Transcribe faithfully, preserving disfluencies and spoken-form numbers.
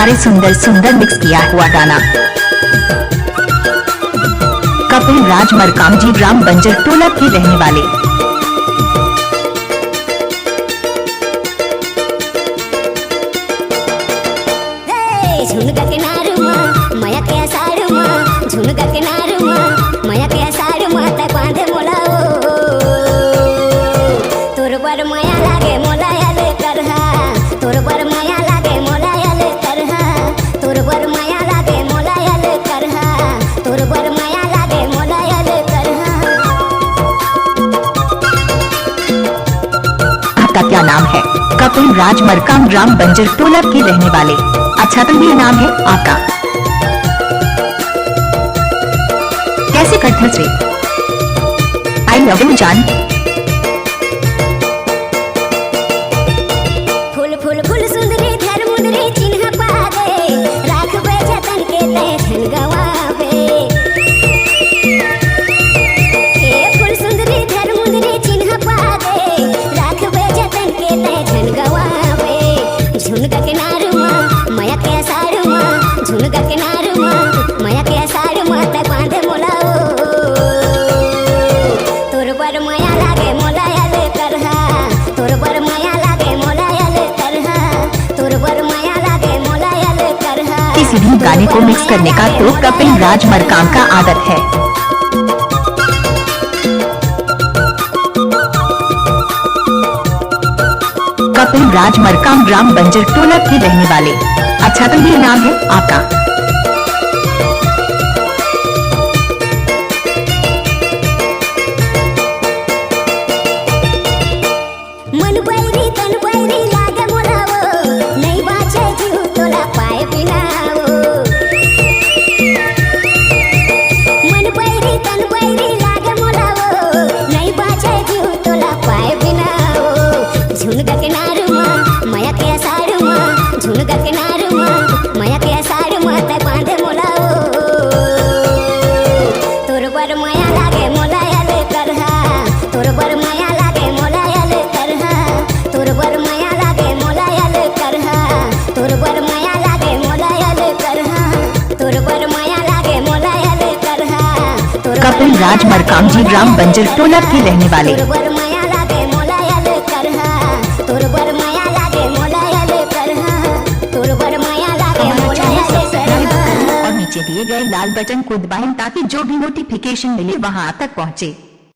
अरे सुंदर सुंदर मिक्स किया हुआ गाना। कपिल राज मरकाम जी ग्राम बंजर टोला के रहने वाले। हे, झुनका के नारू मा, मया के साड़ू मा, झुनका के नारू मा, मया के साड़ू मा, तै बांधे मोला ओ। तोर बर मया लागे मोला यल करहा, तोर बर मया लागे मोला यल करहा, तोर बर मया लागे मोला यल करहा, तोर बर मया लागे मोला यल करहा। आपका क्या नाम है? कपिल राज मरकाम ग्राम बंजर टोला के रहने वाले। अच्छा तो ये नाम है आपका। कैसे करथस रे? आई लव यू जान। फूल फूल फूल सुंदरी धर मुंदरी चिन्ह पा दे, राखबे जतन के तै झन गवाबे। ए फूल सुंदरी धर मुंदरी चिन्ह पा दे, राखबे जतन के तै झन गवाबे। झुनका के नारू मा, मया के साड़ू मा, झुनका के नारू मा, मया के साड़ू मा, तै बांधे मोला ओ। तोर बर मया लागे मोला यल करहा, तोर बर मया लागे मोला यल करहा, तोर बर मया लागे मोला यल करहा। किसी भी गाने को मिक्स करने का तो कपिल राज मरकाम का आदत है। कपिल राज मरकाम ग्राम बंजर टोला के रहने वाले। अच्छा तो ये नाम है आपका। मन बैरी तन बैरी लागे मोला ओ, नइ बाँचे जीव तोला पाए बिना ओ। मन बैरी तन बैरी लागे मोला ओ, नइ बाँचे जीव तोला पाए बिना ओ। झुनका के नारू मा, मया के साड़ू मा, झुनका के नारू मा, मया के साड़ू मा, तै बांधे मोला ओ। तोर बर मया लागे मोला यल करहा, तोर बर मया लागे मोला यल करहा, तोर बर मया लागे मोला यल करहा, तोर बर मया लागे मोला यल करहा, तोर बर मया लागे मोला यल करहा, तोर बर कपिल राज मरकाम जी ग्राम बंजर टोला के रहने वाले। तोर बर मया लागे मोला यल करहा, तोर बर मया लागे मोला यल करहा, तोर बर मया लागे मोला यल करहा। और नीचे दिए गए लाल बटन को दबाएं ताकि जो भी नोटिफिकेशन मिले वहां आप तक पहुंचे।